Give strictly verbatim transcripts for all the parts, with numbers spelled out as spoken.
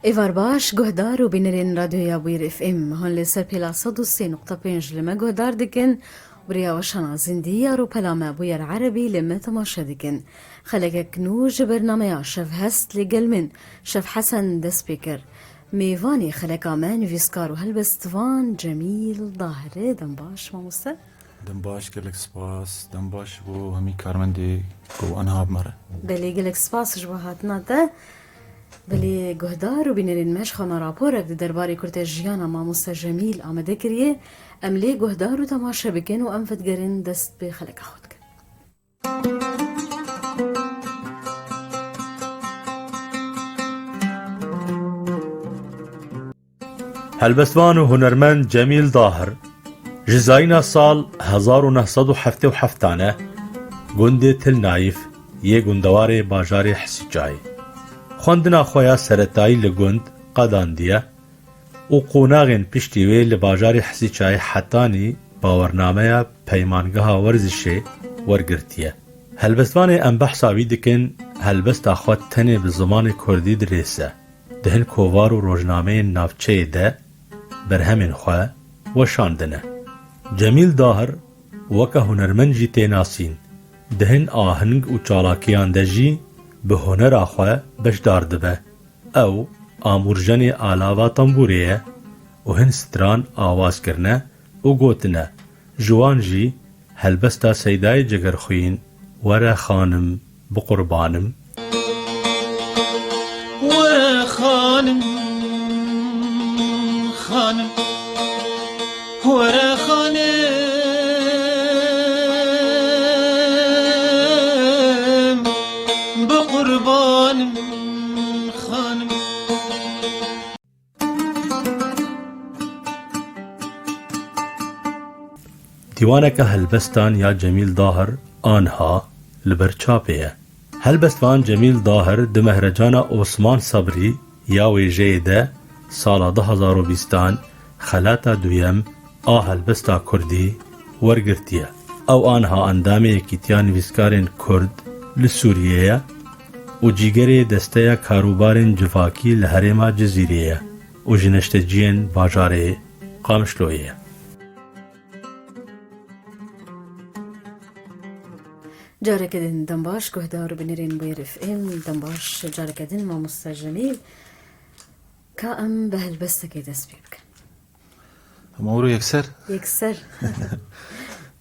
Êvar baş, guhdar û bînerên Radyoya Bûyer F M. Hûn li ser pêla sed û sê nokta pênc li me guhdar dikin. Bi rêya weşana zindî ya rûpela me Bûyer Erebî li me temaşe dikin. Xelekek nû ji bernameya Şevhest li gel min, Şev Hesen dest pê kir. Mêvanê xeleka me nivîskar û helbestvan Cemîl Dahir e. Dem baş, mamoste. Dem baş, gelek spas. Dem baş ji bo hemî karmendê ku aniha bi me re. Belê, gelek spas ji bo hatina te. Belê, guhdar û bînerên me ji xwe me raporek di derbarê kurtejiyana mamoste Cemîl amade kiriye. Em lê guhdar û temaşe bikin û em vedigerin dest bi xeleka xwe dikin. Helbestvan û hunermend Cemîl Dahir ji zayîna sal hezar û neh sed û heftê û heft e, gundê Til Nayîf yê gundewarê bajarê Hisîçayê. Xwendina xwe ya seretayî li gund qedandiye û qonaxên piştî wê li bajarê Hisîçayê hetanî bawernameya Peymangeha Werzişê wergirtiye. Helbestvanê em behsa wî dikin, helbesta xwe tenê bi zimanê kurdî dirêse. Di hin kovar û rojnameyên navçeyê de berhemên xwe weşandine. Cemîl Dahir weke hunermend jî tê nasîn. Di hin aheng û çalakiyan de jî bi hunera xwe beşdar dibe. Ew amûrjenê alava tembûrê ye û hin stran awaz kirine û gotine, ji wan jî helbesta Seydayê Cegerxwîn, Were xanim, biqurbanim. Were xanim, xanim, were xanim, biqurbanim, xanim. Dîwaneke helbestan ya Cemîl Dahir anha li ber çapê ye. Helbestvan Cemîl Dahir di mehrecana Osman Sabrî ya wêjeyê de sala du hezar û bîstan xelata duyem a helbesta kurdî wergirtiye. Ew anha endamê Yekîtiya Nivîskarên Kurd li Sûriyê ye û cîgerê Desteya Karûbarên Civakî li herêma Cizîrê ye û ji neşteciyên bajarê Qamişloyê ye. Careke din dem baş, guhdar û binêrên Bûyer F M, dem baş, careke din mamoste Cemîl. Ka em bi helbestekê dest pê bikin. Hema wiro yekser? Yekser.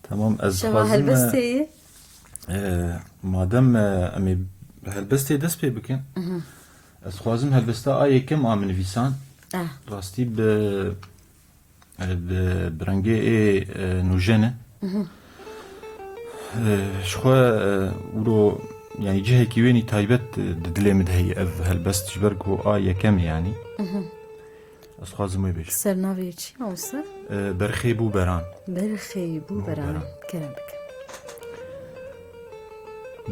Tamam, ez Şema dixwazim, helbestê e, yê? E, madem, e, em ê helbestê dest pê bikin, Mhm. ez dixwazim helbesta a yekem a min nivîsan. Ah. Rastî bi, e, bi, bi rengê ê, e, nûjen e. Mhm. E, ji xwe, e, wiro, yanî cihekî wênî taybet, e, di dilê min de heye ev helbest, ji ber ku a yekem e, yanî. Mhm. Ez dixwazim wê bêjim. Ser navê çi, mamoste? E, Berxê bû beran. Berxê bû Bû beran. beran. Kerem bike.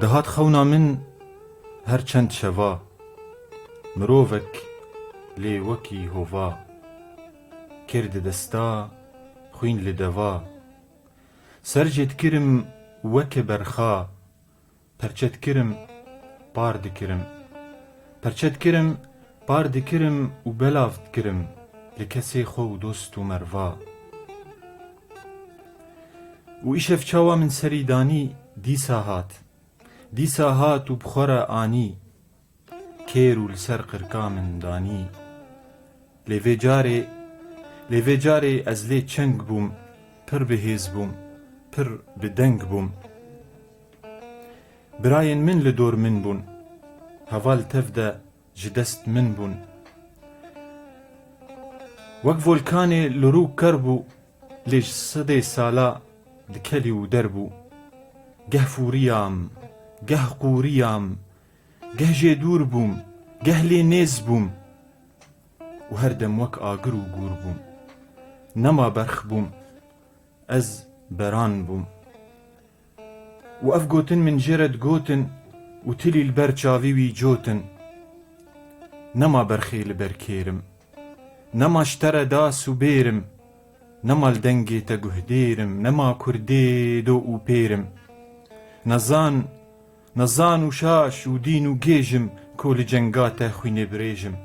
Dihat xewna min her çend şeva, mirovek lê wekî hova, kir di desta, xwîn li deva. Ser jê dikirim weke berxa, perçe dikirim, par dikirim. Perçe dikirim, par dikirim û belav dikirim li kesê xwe û dost û merva. Û îşev çawa min serî danî, dîsa hat. Dîsa hat û bi xwe re anî. Kêr û li ser qirka min danî. Lê vê carê, lê vê carê ez lê çeng bûm, pir bi hêz bûm, pir bi deng bûm. Birayên min li dor min bûn, heval tev de ji dest min bûn. Wek volkanê li rû ker bû, lê ji sedê sala dikelî û der bû. Geh fûriyam, geh qûriyam, geh jê dûr bûm, geh lê nêz bûm û her dem wek agir û gûr bûm. Nema berx bûm, ez beran bûm. Û ev gotin min jê re digotin û tilî li ber çavî wî cotin. Nema berxê li ber kêrim. Nema ji te re das û bêrim. Nema li dengê te guhdêrim. Nema kurdê do û pêrim. Nezan, nezan û şaş û dîn û gêj im, ko li cenga te xwînê birêj im.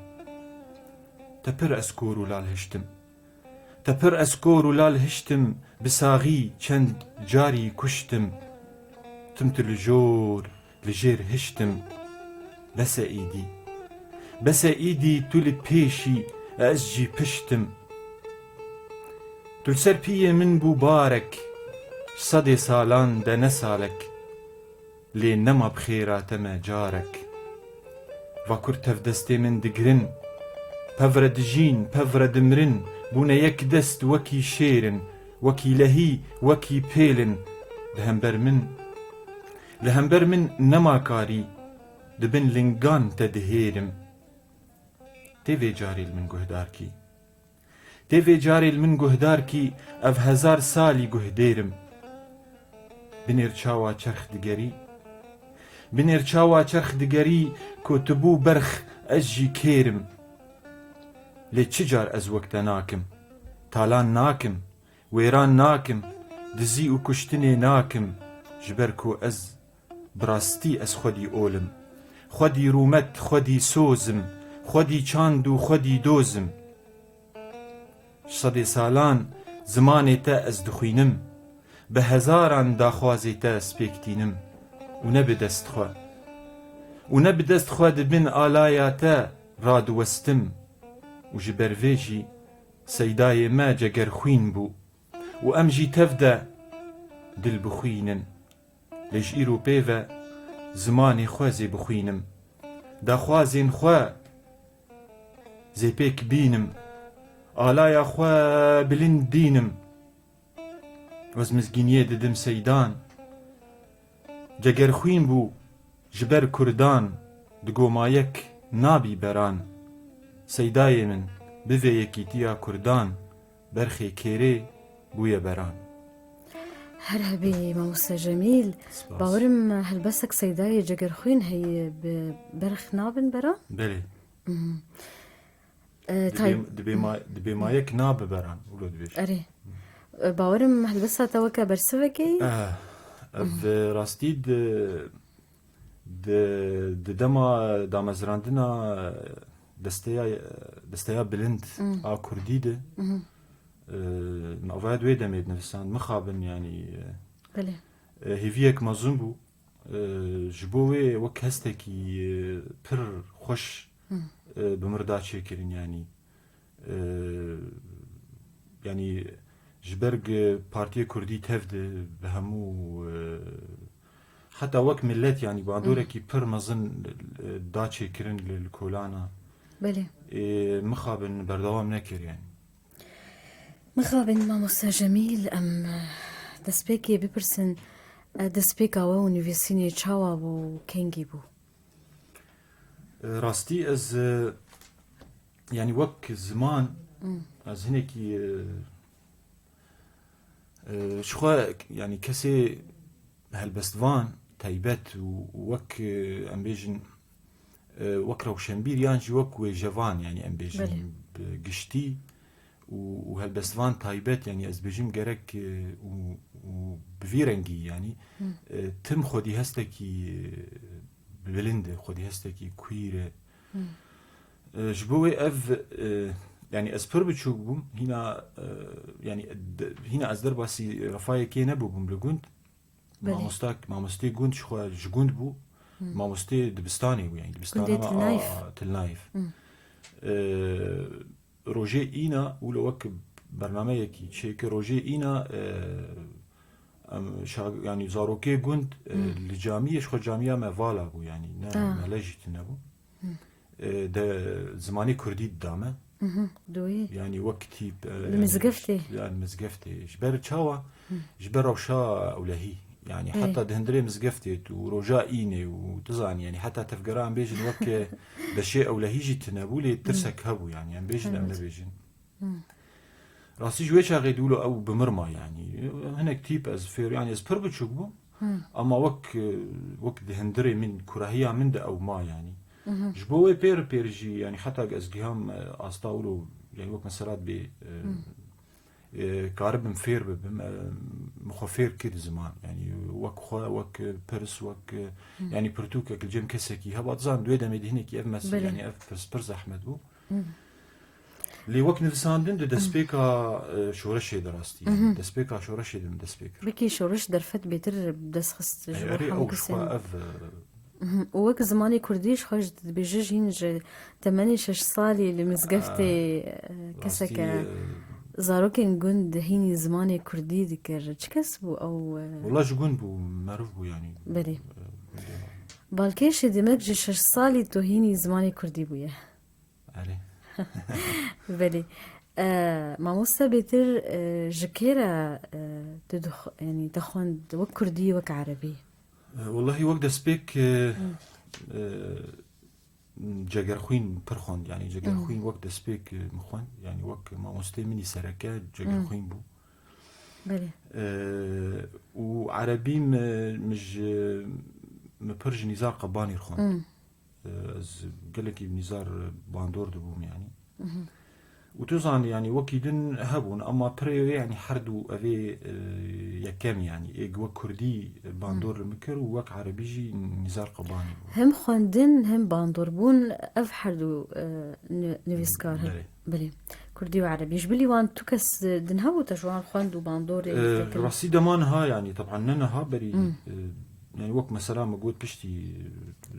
Te pir ez kor û lal hiştim. Te pir ez kor û lal hiştim, bi saxî çend carî kuştim. Tim tu li jor, li jêr hiştim. Bes e îdî. Bes e îdî tu li pêşî, ez jî piştim. Tu li ser piyê min bû barek, sedê salan de ne salek. Lê nema bi xêra te me carek. Vakur tev destê min digirin, pevre dijîn, pevre dimirin, bûne yek dest wekî şêrin, wekî lehî, wekî pêlin. Li hember min, li hember min nema karî, di bin lingan te dihêrim. Tê vê carê li min guhdar kî. Tê vê carê li min guhdar kî, ev hezar salî guhdêrim. Binêr çawa çerx digerî? Binêr çawa çerx digerî, ku tu bû berx, ez jî kêr im. Lê çi car ez wek te nakim? Talan nakim, wêran nakim, dizî û kuştinê nakim, ji ber ku ez bi rastî ez xwedî ol im. Xwedî rûmet, xwedî soz im, xwedî çand û xwedî doz im. Ji sedê salan zimanê te ez dixwînim, bi hezaran daxwazê te ez pêk tînim û ne bi dest xwe. Û ne bi dest xwe di bin alaya te radiwestim û ji ber vê jî seydayê me cegerxwîn bû û em jî tev de dil bixwînin. Lê ji îro pê ve zimanê xwe zê bixwînim. Daxwazên xwe zê pêk bînim. Alaya xwe bilind dînim. Ez mizgîniyê didim seydan. Cegerxwîn bû ji ber kurdan, digo ma yek nabî beran. Seydayê min, bi vê yekîtiya kurdan, berxê kêrê bûye beran. Her hebî mamoste Cemîl. Spas. Bawerim helbestek Seydayê Cegerxwîn heye, bi berx nabin beran? Belê. Mhm. E, Dibê, tay- dibê ma, dibê ma yek nabe beran, wilo dibêje. Erê. E, bawerim helbesta te weke bersivekê. Eh, ev, mhm, rastî di, di, di dema damezrandina desteya, desteya bilind, mm, a kurdî de, mhm, e, min avaya di wê demê dinivîsand, mixabin, yanî, e, belê, e, hêviyek mezin bû. E, ji bo wê wek hestekî, e, pir xweş, hmm, e, bi mir da çêkirin, yanî. E, yanî ji ber gi Partiyê Kurdî tev de bi hemû, e, heta wek milet, yanî, hmm, bandorekî pir mezin, e, da çêkirin li, li kolana. Belê. E, mixabin berdewam nekir, yanî. Mixabin mamoste Cemîl, em, eh, destpêkê bipirsin, eh, destpêka we û nivîsînê çawa bû û kengî bû? Eh, rastî ez, eh, yanî wek ziman, hmm, ez hinekî, eh, eh, ji xwe, yanî kesê helbestvan taybet û wek, eh, em bêjin, e, wek rewşenbîr yan jî wek wêjevan, yanî em bêjin, belê, bi giştî û, û helbestvan taybet, yanî ez dibêjim gerek, e, û, û bi vî rengî, yanî, hı, e, tim xwedî hestekî, e, bilind e, xwedî hestekî queer e. Hı. E, ji bo wê ev, e, yanî ez pir biçûk bûm, hîna, e, yanî de, hîna ez derbasî refayekê nebûbûm li gund. Belê. Mamosta, mamostê gund ji xwe ji gund bû. Hmm. Mamostê dibistanê bû, yanî dibistana Gundê me Tilnayf. A, Tilnayf. Hmm. Ee, rojê îna, wilo wek bernameyekî çêke, rojê îna, ee, em, şag-, yanî zarokê gund, ee, hmm, li camiyê, ji xwe camiya me vala bû, yanî ne, ah, mele jî tune bû. Hı. E, de zimanê kurdî dida me. Mhm, doyê. Yanî wek tîp, e, li mizgeftê. Yanî mizgeftê. Ji ber çawa? Hı. Ji ber rewşa ewlehî. Yanî, ê, heta di hundirê mizgeftê tu roja înê û tu zanî, yanî heta tevgera em bêjin wek, e, beşê ewlehî jî tune bû, lê, hı, tirsek hebû, yanî em bêjin, em, evet, nebêjin. Hı. Rastî ji wê çaxê dûlo ew bi mir ma, yanî. Hinek tîp ez fêr, yanî ez pir biçûk bûm. Hı. Ama wek, wek di hundirê min, kurahiya min de ew ma, yanî. Mhm. Ji bo wê pêr pêr jî, yanî heta ez giham, e, asta wilo, yanî wek mesela dibê, e, hı, e, karibim fêr bibim, e, min xwe fêr kir ziman. Yanî wek xwe, wek pirs, wek, hı, yanî pirtûkek li cem kesekî heba, dizan di wê demê de hinekî ev mes-, belê, yanî ev pirs pir zehmet bû. Hı. Lê wek nivisandin di destpêka, e, şoreşê de rastî, yani destpêka şoreşê de min dest pê kir. Belkî şoreş derfet bêtir bi dest xist ji Ey, bo erê, hemû ew ji kesên xwe ev, e, Mhm. Û wek zimanê kurdî ji xwe ji dibêje jî hîn ji temenê şeş salî li mizgeftê, Ah, e, keseke rastî, e, zarokên gund hînî zimanê kurdî dikir. Çi kes bû ew, e? Wela ji gund bû, meriv bû yani. Belê. E, belê. Balkêşê demek ji şeş salî tu hînî zimanê kurdî bûye. Erê. Belê. E, mamoste bêtir, e, ji kê re, e, tu dix-, yanî te xwend wek kurdî, wek erebî? E, wellahî wek destpêk, e, Hmm. e, Cegerxwîn pir xwend. Yani Cegerxwîn Hmm. wek destpêk, e, min xwend. Yani wek mamosteyê min î sereke Cegerxwîn Hmm. bû. Belê. E, û erebî min, min ji, min pir ji Nîzar Qebanî xwend. Hmm. E, ez gelekî bi Nîzar bandor dibûm yani. Mhm. Û tu zanî, yani, wekî din hebûn, ama pirê wê, yani, her du evê, e, yekem, yani, ê wek kurdî bandor li min kir û wek erebî jî Nîzar Qebanî bû. Hem xwendin, hem bandorbûn, ev her du, e, ni-, nivîskar hebûn. Belê. Belê. Kurdî û erebî. Ji bilî wan tu kes, e, din hebû te ji wan xwend û bandorê E, dikir? Rastî dema niha, yani, teban ne niha berî, Hmm. e, Yani wek mesela min got piştî, e,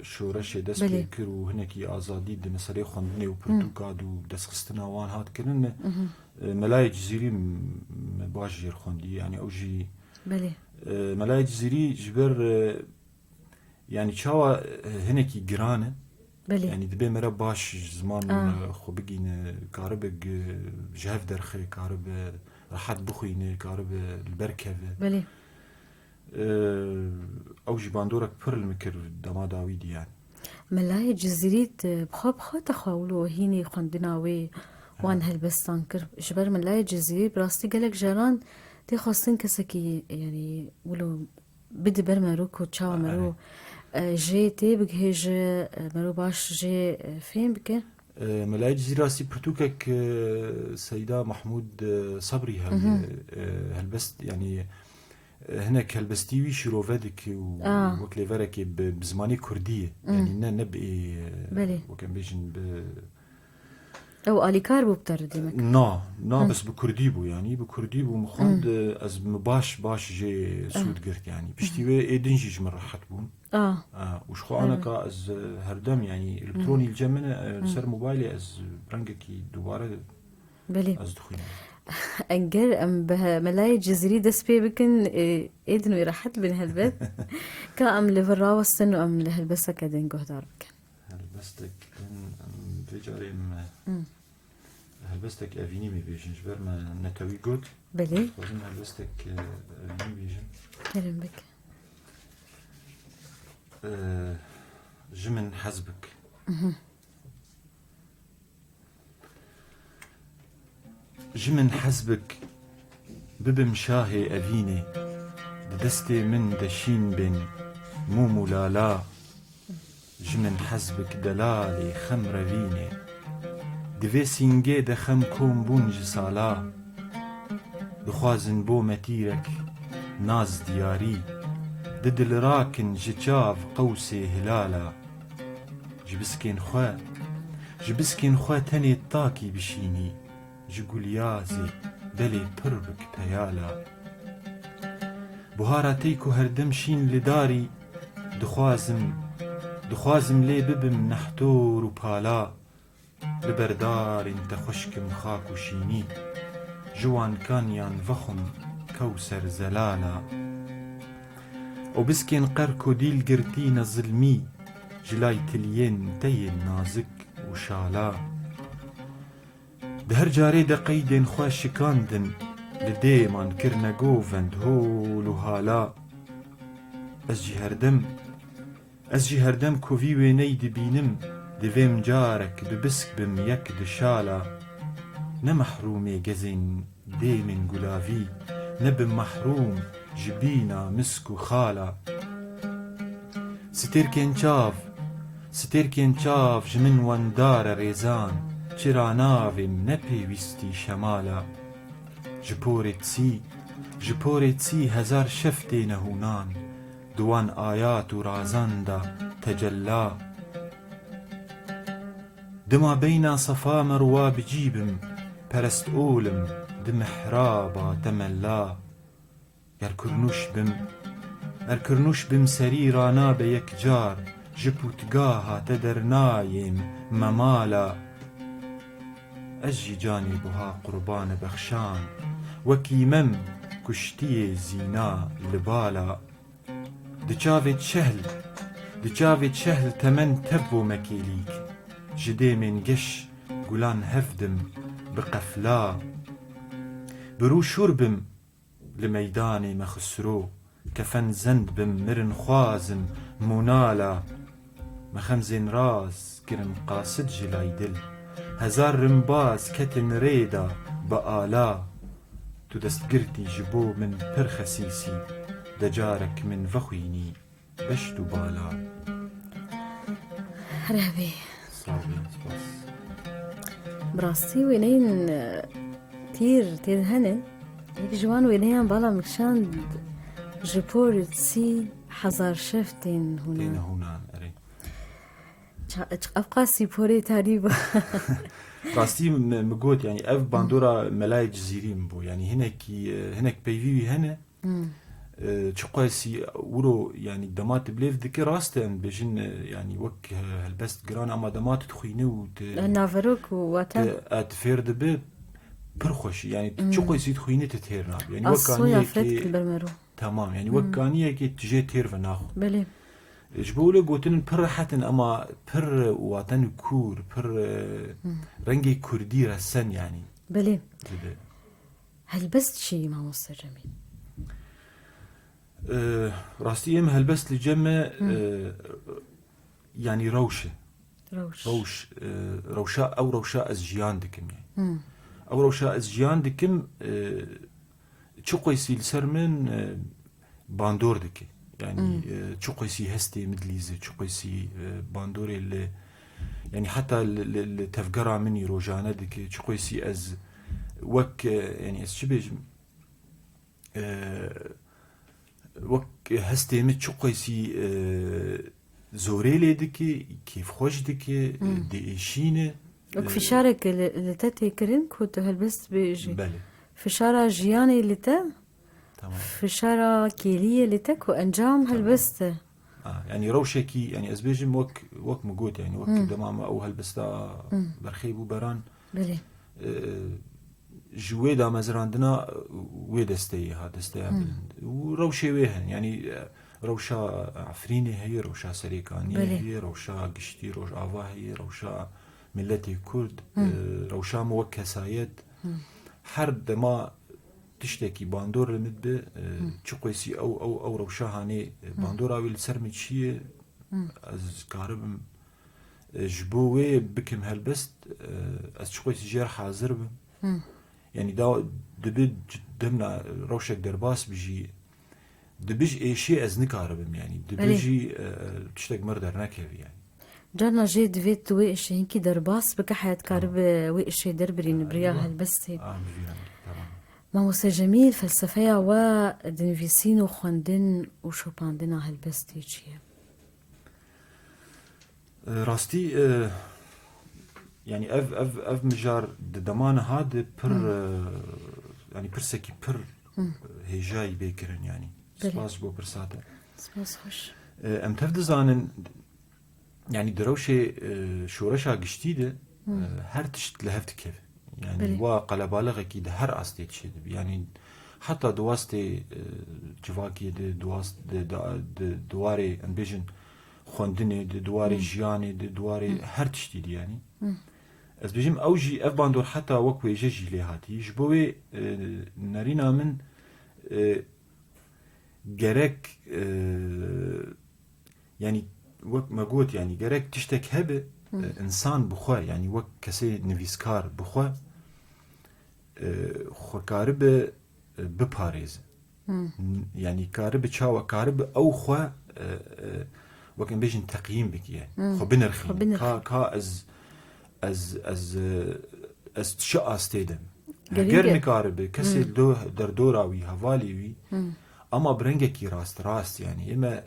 şoreşê dest Belê. pê kir û hinekî azadî di meselê xwendinê û Hmm. pirtûka dû destxistina wan hat kirin, Mhm. e, Melayê Cizîrî m-, me baş jêr xwendî. Yani ew jî, Belê. e, Melayê Cizîrî ji ber, e, yani çawa, e, hinekî giran e. Belê. Yani dibe mere baş ziman, Ah. e, xwe bigîne, karibe g-, ji hev derxe, karibe rehet bixwîne, karibe li ber keve. Belê. Ew jî bandorek pir li min kir dema dawî dî yani. Melayê Cizîrî, tu bi xwe, bi xwe te xwe wilo hînî xwendina wê wan He. helbestan kir. Ji ber Melayê Cizîrî bi rastî gelek caran tê xwestin kesekî, yanî wilo bide ber mero ku çawa mero, Erê. e, jê tê bigihêje, e, mero baş jê, e, fêm bike. E, Melayê Cizîrî rastî pirtûkek, e, Seyda Mahmûd, e, Sebrî heye, Mhm. e, helbest, yanî, e, hinek helbestî wî şîrove dike û Ah. wek lêverekê bi, bi zimanê kurdî ye. Mm. Yanî ne, ne bi, e, Belê. wek em bêjin bi Ew alîkar bû bi te re demek? Na, na, Mm. bes bi kurdî bû, yanî bi kurdî bû, min xwend, Mm. e, ez min baş, baş jê Ah. sûd girt, yanî. Piştî wê ê din jî ji min rehet bûn. Ah. Ah, û ji xwe Hmm. aneka ez, e, herdem, yanî, elektronî Hmm. li cem min e, e, Hmm. ser mobaylê ez rengekî dubare Belê. ez dixwînim. Eger em bi he-, Melayê Cizîrî dest pê bikin, e, ê din wê rehet bin helbet. Ka em li vir rawestin û em li helbesteke din guhdar bikin. Helbestek din, em vê carê em, Hmm. helbestek evînî bibêjin. Ji ber me netewî got. Belê. Dixwazim helbestek, e, evînî bêjim. Kerem bike. E, ji min hez bik. Mhm. Ji min hez bik, bibim şahê evînê, di destê min de şîn bên mûm û lala. Ji min hez bik delalê xem revînê, di vê sîngê de xem kom bûn ji sala. Dixwazin bo me tîrek naz diyarî, di dil rakin ji çav qewsê hilala. Ji biskên xwe, ji biskên xwe tenê takî bişînî, ji gulyazê belê pir bik peyala. Buhara tey ku herdem şîn li darî, dixwazim, dixwazim lê bibim nehtor û pala. Li ber darên te xweşkim xak û şînî, ji wan kaniyan vexwim kewser zelala. Û biskên qerk û dîl girtî ne zilmî, ji lay tiliyên te yên nazik û şala. Di her carê de qeydên xwe şikandin, li dêman kirine govend hol û hala. Ez jî herdem, ez jî herdem ku vî wêneyî dibînim, divêm carek bi bisk bim yek di şala. Ne mehrûmê gezên dêmên gulavî, ne bim mehrûm ji bîna misk û xala. Stêrkên çav, stêrkên çav ji min wendar e rêzan, çira navêm ne pêwîstî şemala. Ji porê çî, ji porê çî hezar şev têne hûnan, di wan ayat û razan de tecella. Dima beyna Sefa Merwa bi cî bim, perest olim di mihraba temella. Ger kurnûş bim, ger kurnûş bim serî rana be yek car, ji pûtgaha te dernayêm memala. Ez jî canê buha qurbane bexşan, wekî mem kuştiyê zîna li bala. Di çavê çehl, di çavê çehl temen tev bo me kêlîk. Ji dêmên geş gulan hev dim bi qefla. Bi rû şûr bim li meydanê me Xisro, kefen zend bim mirin xwazim mûnala. Me xemzên raz kirin qasid ji lay dil, hezar rimbaz ketin rê da bi ala. Tu destgirtî ji bo min pir xesîsî, de carek min vexwînî beşt û bala. Rehbê. Sağ olun, spas. Bi rastî wêneyên, e, tîr tê de hene. Yek ji wan wêneyan bala min kişand ji por sî hezar şev tên hûnan. Tên hûnan, erê. Ça-, çiqas sîporê tarî bû. Rastî mi, mi got, yani ev bandora Melayê Cizîrî min bû. Yani hinekî, e, hinek peyvî wî hene. Hmm. E, çiqasî wiro, yani dema tu bilêv dike, rast e, em bêjin, e, yani wek, e, helbest giran, ama dema tu dixwîne û tu, e, naverok û watan, tu, e, tu fêr dibe, pir xweşî. Yani tu çiqasî dixwîne, tu têr nabe. Yani wek kaniyekê, tamam, yani wek kaniyekê tu jê têr ve naxwe. Belê. Ji bo wilo gotin pir rehet in, ema pir waten û kûr, pir, e, rengê kurdî resen yani. Belê. Dibe. Helbest çi ye, mamoste Cemîl? E, rastî em helbest li cem me, e, yani rewş e. Rewş. Rewş, e, rewşa, ew rewşa ez jiyan dikim yani. Ew rewşa ez jiyan dikim, e, çiqasî li ser min, e, bandor dike. Yani, e, çiqasî hestê min dilîze, çiqasî, e, bandorê li, yani heta li, li, li tevgera min î rojane dike, çiqasî ez wek, e, yani ez çi bêjim, e, wek hestê min çiqasî, e, zorê lê dike, kêfxweş dike, e, diêşîne. Wek, e, fişarek li, li te tê kirin ku tu helbest bêjî. Belê. Fişara jiyanê li te, tamam, fişara kêliyê li te ku encam helbest e. Ha, yani rewşekî, yani ez bêjim wek, wek min got, yani wek dema me ew helbesta berxê bû beran. Belê. E, ji wê damezrandina wê desteyê ha, desteya bilind. Û rewşê wê hene, yani, e, rewşa Efrînê heye, rewşa Serêkaniyê heye, rewşa giştî Rojava heye, rewşa miletê Kurd, e, rewşa me wek kesayet. Her dema tiştekî bandor li min bi, e, çiqasî ew, ew, ew rewşa hanê, e, bandora wê li ser min çi ye, ez karibim, e, ji bo wê bikim helbest, e, ez çiqasî jê re hazir bim. Yani da dibi c-, demna rewşek derbas bijî, dibi ji êşê ez nikaribim yani. Dibi jî, e, tiştek mir dernekevî yani. Carna jê divê tu wê êşê hinkî derbas bike, heta karibe wê êşê derbirîne bi riya helbestê. Mamoste Cemîl, felsefeya we di nivîsîn û xwendin û şopandina helbestê çi ye? E, rastî, e, yani ev, ev, ev mijar di dema niha de pir, e, yani pirsekî pir, e, hêjayî bê kirin yani. Belê. Spas ji bo pirsa te. Spas, xweş. E, em tev dizanin, yani di rewşê, e, şoreşa giştî de, e, her tişt li hev dikeve. Yani wa qelebalixekî di her astê çêdibe. Yani heta di wastê, e, civakê de, di wast-, di, di, di, di warê, em bêjin, xwendinê de, di warê jiyanê de, di warê her tiştî de yani. Ez bêjim ew jî, ev bandor heta wek wêje jî lê hatî. Ji bo wê, e, nerîna min, e, gerek, e, yani wek me got, yani gerek tiştek hebe, e, insan bi xwe, yani wek kesê nivîskar bi xwe, e, xwe karibe, e, biparêze. N-, yani karibe çawa, karibe ew xwe, e, e, wek em bêjin teqyîm bike, yani xwe binirxîne. Ka, ka ez, ez, ez, e, ez çi astê de me. Heger nikaribe, kesê li do-, derdora wî, hevalê wî, ama bi rengekî rast, rast, yani, ê me,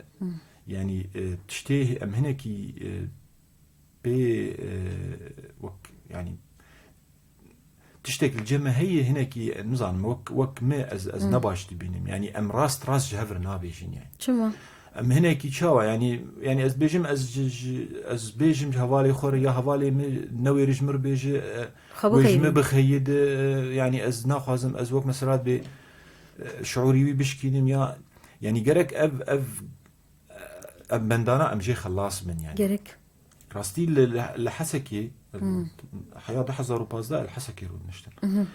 yani, e, tiştê em hinekî, e, pê, e, wek, yanî, tiştek li cem me heye, hinekî, nizanim, wek, wek me ez, ez ne baş dibînim. Yanî, em rast, rast ji hev re nabêjin, yanî. Çima? Em hinekî çawa, yanî, yanî, ez bêjim, ez ji, ji, ez bêjim ji hevalê xwe re, ya hevalê min newêrî ji min re bêje, e, Xwe wê ji bixeyidin. Min bixeyide, e, yanî, ez naxwazim, ez wek mesela bê, e, şiûrî wî bişkînim, ya, yanî, gerek ev, ev, ev bendana em jê xelas bin, yanî. Gerek. Rastî li, li, li Hesekê, Hmm. heya du hezar û pazdeh li Hesekê rûniştin. Mhm.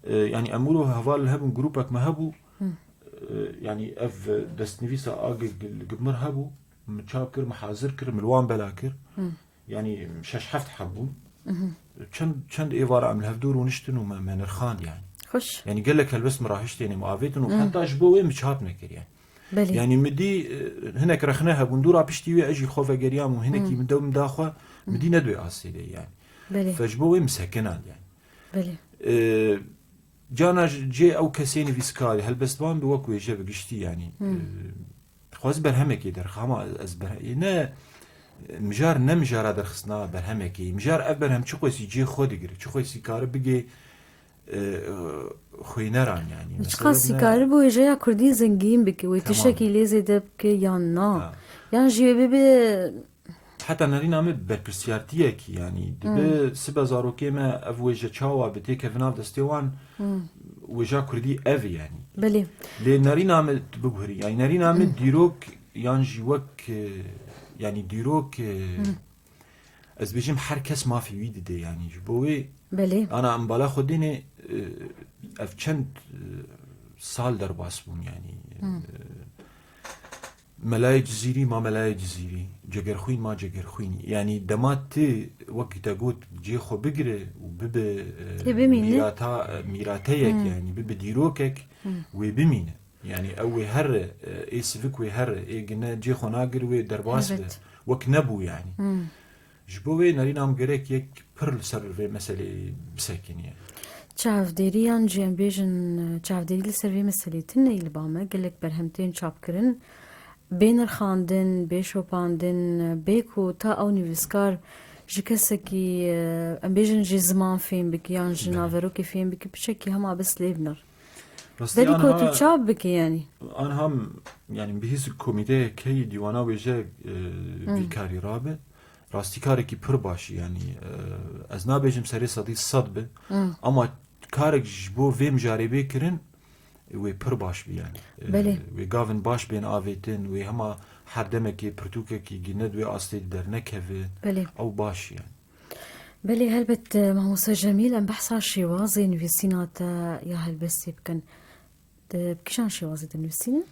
E, yanî em wilo heval hebûn, grûpek me hebû. Hmm. E, yanî ev destnivîsa a gi-, gi-, gi mir hebû. Min çap kir, min hazir kir, min li wan bela kir. Hmm. Yanî şeş heft heb bûn. Mhm. Çend, çend êvara em li hevdû rûniştin û me, me nirxand, yanî. Xweş. Yanî gelek helbest min rahiştêne, min avêtin û Hmm. heta ji bo wê min çap nekir, yanî. Belê. Yanî min dî, e, hinek rexne hebûn. Dûra piştî wê ez jî xwe vegeriyam û hinekî Hmm. min dew min da xwe, min Hmm. dî ne di wê astê de, yanî. Belê. Fe ji bo wê min sekinand, yanî. Belê. E, cana ji cê ew kesê nivîskar, helbestvan bi wek wêje bi giştî, yanî. Hmm. E, xwaz berhemekê derxama ez berhe-, ne, mijar ne mijara derxistina berhemekê. Mijar ev berhem çi qwesî cê xwe digire, çi qwesî kare bigê, e, xwîneran, yanî. Çiqas sî karibû wêjeya kurdî zengîn bike, wê Tamam. tiştekî lê zêde bike yan na? Ha. Yan jî wê bibe Heta nerîna me berpirsiyartiyekî, yanî, dibe Hmm. sibe zarokê me ev wêje çawa bi têkeve nav destê wan, Hmm. wêja kurdî ev e, yanî. Belê. Lê nerîna me tu biguherî, yanî, nerîna me Hmm. dîrok, yan jî wek, e, yanî, dîrok, e, Hmm. ez bêjim her kes mafê wî dide, yanî, ji bo wê Belê. ana em bala xwe dêne, e, ev çend, e, sal derbas bûn, yanî, Hmm. e, Melayê Cizîrî ma Melayê Cizîrî, Cegerxwîn ma Cegerxwînî. Yanî dema tu wek te got cê xwe bigire û bibe, e, Ê bimîne. mîrata, e, mîrateyek, Hmm. yanî bibe dîrokek, Hmm. wê bimîne. Yanî ew wê here, e, ê sivik wê here, ê gine cê xwe nagir wê derbas be. Evet. Wek nebû, yanî. Hmm. Ji bo wê nerîna min gerek yek pir li ser vê meseleyê bisekiniye. Çavdêrî yan jî em bêjin, çavdêrî li ser vê meselê tune yî li ba me. Gelek berhem tên çapkirin, bê nirxandin, bê şopandin, bê ku ta ew nivîskar ji kesekî, em bêjin jî ziman fêm bike yan ji Belê. naverokê fêm bike, piçekî hema bes lê binir. Rastî Derî anha, ku tu çap bike yanî. Anha, yanî bihîst komîteyek heyî dîwana wêje, e, Hmm. vî karî rabe. Rastî karekî pir baş, yanî, e, ez nabêjim serê sedî sed be, Hmm. ama karek ji bo vê mijarê bê kirin, wê pir baş bi, yanî. E, Belê. wê gavin baş bên avêtin, wê hema her demekê pirtûkekî gine di wê astê de dernekeve. Belê. Ew baş, yanî. Belê, helbet, e, Mamoste Cemîl, em behsa şêwazê nivîsîna te ya helbestê bikin. Te bi kîjan şêwazê dinivîsînin?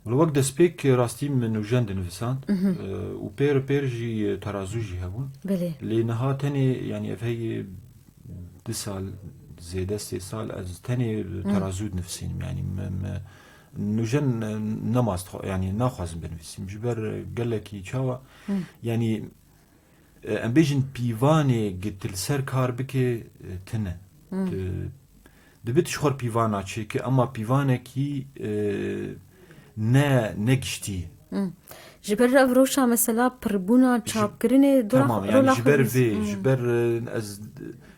Wilo wek destpêk rastî min nûjen dinivisand, Mhm. e, û pêr pêr jî terazû jî hebûn. Belê. Lê niha tenê, yanî ev heyê du sal, zêde sê sal ez tenê Hmm. terazû dinivîsînim. Yanî me, me nûjen, e, nemaz dixwa-, yanî naxwazim binivîsim. Ji ber gelekî çawa, Hmm. yanî E, em bêjin pîvanê gi tu li ser kar bike, e, tune. Hmm. Tu, dibe tu ji xwe re pîvana çêke, ema pîvanekî, e, ne, ne giştî ye. Hmm. Ji ber ev roşa mesela pirbûna Ji, çapkirinê dora Tamam, xwe, yanî rola ji xwe ber bîst. vê, Hmm. ji ber, e, ez,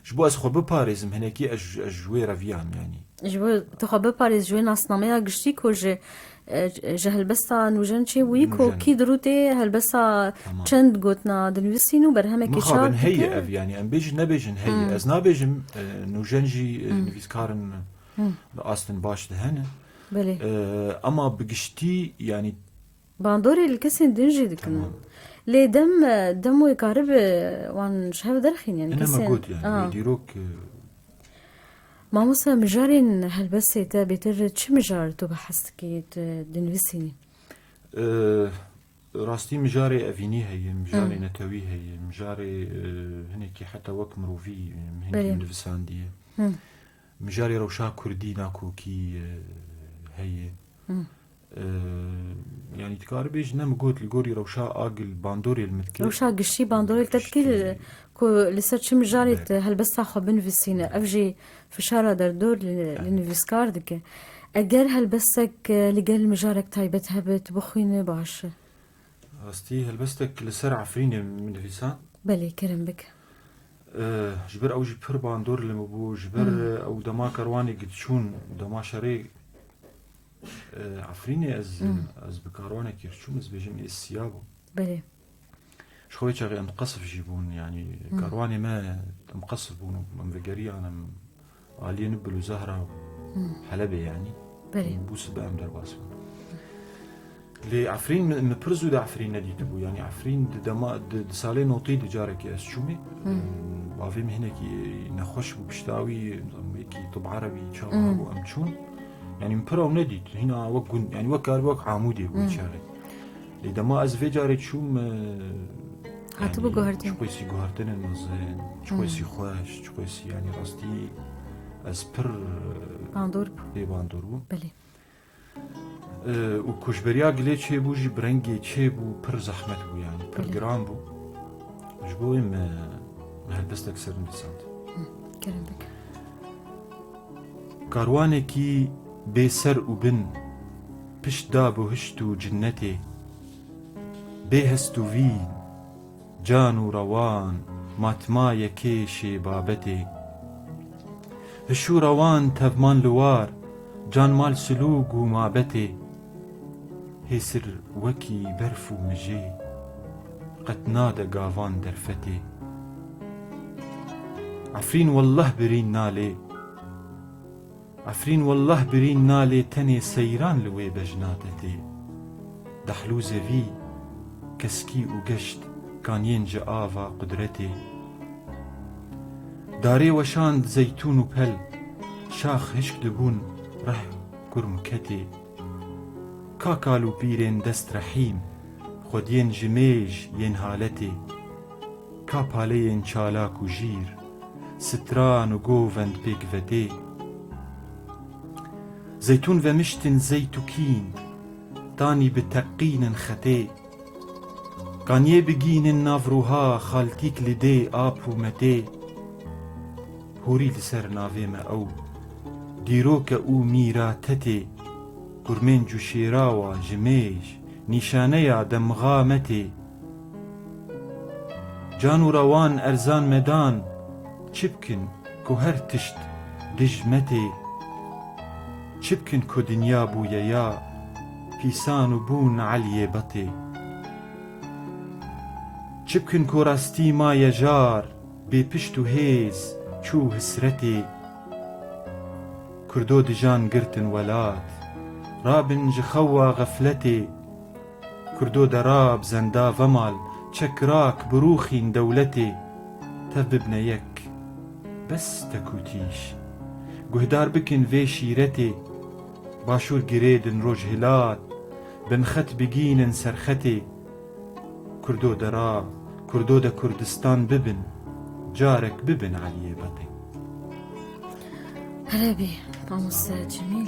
ji bo ez xwe biparêzim, hinekî ez, ez ji wê re viyam, yanî. Ji bo tu xwe biparêz ji wê nasnameya giştî ku ji, e, ji helbesta nûjen çêbûyî ku Nûjen. kî di rû tê helbesta Tamam. çend gotina dinivîsîn û berhemekê çap dike. Mixabin heye ev, yanî em bêjin nebêjin heye. Hmm. Ez nabêjim, e, nûjen jî, e, Hmm. nivîskarin Hmm. bi astin baş de hene. Belê. E, ama bi giştî, yanî Bandorê li kesên din jî dikin. Tamam. Lê dem, dem wê karibe wan ji hev derxînin, Ene me kesên, got, yanî, a. wê dîrok, e, Mamoste, mijarên helbestê te bêtir çi mijar tu bi hez dikî, tu dinivîsînî? E, rastî mijarê evînî heye, mijarê Hı. netewî heye, mijarê, e, hinekî heta wek mirovî, e, hingî Belê. nivîsandiye. Hı. Mijarê rewşa kurdî nakokî, e, heye. Hı. E, yanî dikarî bêjî ne min got li gorî rewşa a gil bandorê li min dike. Rewşa giştî bandorê li te dikî Giştî. ku li ser çi mijarê Be. te helbesta xwe binivîsîne. Be. Ev jî fişara derdor li, li Evet. nivîskar dike. Eger helbestek, e, li gel mijarek taybet hebe, tu bixwîne baş e. Rastî helbestek li ser Efrînê min nivîsan. Belê, kerem bike. Ji ber ew jî pir bandor li min bû, ji ber, hmm, ew dema karwanê diçûn, dema şerê, e, Efrînê ez, hmm, ez bi karwanekî diçûm, ez bêjim ê siya bû. Belê. Ji xwe wê çaxê em qesf jî bûn, yanî, hmm, karwanê me em qesf bûn û em vegeriyan, em aliyê Nibil û Zehra û, hmm, Helebê, yanî. Belê. Bû sibe em derbas bûn. Lê Efrîn, min, min pir zû di Efrîn nedîtibû. Yanî Efrîn di dema, di, di salê notî di carekê ez çûmê. Hmm. Bavê min hinekî nexweş bû, pişta wî, wekî tib erebî çawa, hmm, hebû, em çûn. Yanî min pir ew nedît. Hîna wek gund, yanî wek karibû wek Amûdê bû, hmm, çaxê. Lê dema ez vê carê çûm, e, hatibû, yanî, guhertin, çiqasî guhertinên mezin, çiqasî, hmm, xweş, çiqasî, yanî rastî ez pir, e, bandor bû. Pê bandor bûm. Belê. E, û ku ji beriya gilê çêbû jî, bi rengê çêbû, pir zehmet bû, yanî pir, belê, giran bû. Ji bo wê me, me helbestek ser nivîsand. Hı, kerem bike. Karwanekî bê ser û bin, pişt da buhişt û cinnetê, bê hest û vîn, can û rewan, matma yekê şê babetê. Hiş û rewan tevman li war, can mal silûg û mabetê. Hêsir wekî berf û mijê, qet nade gavan derfetê. Efrîn wellah birîn nalê. Efrîn wellah birîn nalê, tenê seyran li wê bejna te tê. Dehlû zevî, keskî û geşt, kaniyên ji ava qudretê. Darê weşand zeytûn û pel, şax hişk dibûn reh kurm ketê. Ka kal û pîrên dest rehîm, xwediyên ji mêj yên haletê. Ka paleyên çalak û jîr, stran û govend pêk vetê. Zeytûn vemiştin zeyt û kîn, tanî bi teqînin xetê. Kaniyê bigînin nav rûha, xaltîk li dê ap û metê. Hûrî li ser navê me ew, dîroke û mîratetê. Kurmênc û şêrawa ji mêj, nîşaneya demxa me tê. Can û rewan erzan me dan, çi bikin ku her tişt dij me tê? Çi bikin ku dinya bûye ya pîsan û bûn Eliyê Betê? Çi bikin ku rastî maye jar, bê pişt û hêz çû hisretê? Kurdo dijan girtin welat, rabin ji xewa xefletê. Kurdo derab zenda vemal, çek rak birûxîn dewletê. Tev bibne yek, bes tek û tîj. Guhdar bikin vê şîretê. Başûr girêdin rojhilat, binxet bigînin serxetê. Kurdo derab, Kurdo de Kurdistan bibin, carek bibin Eliyê Betê. Helebî, mamoste Cemîl.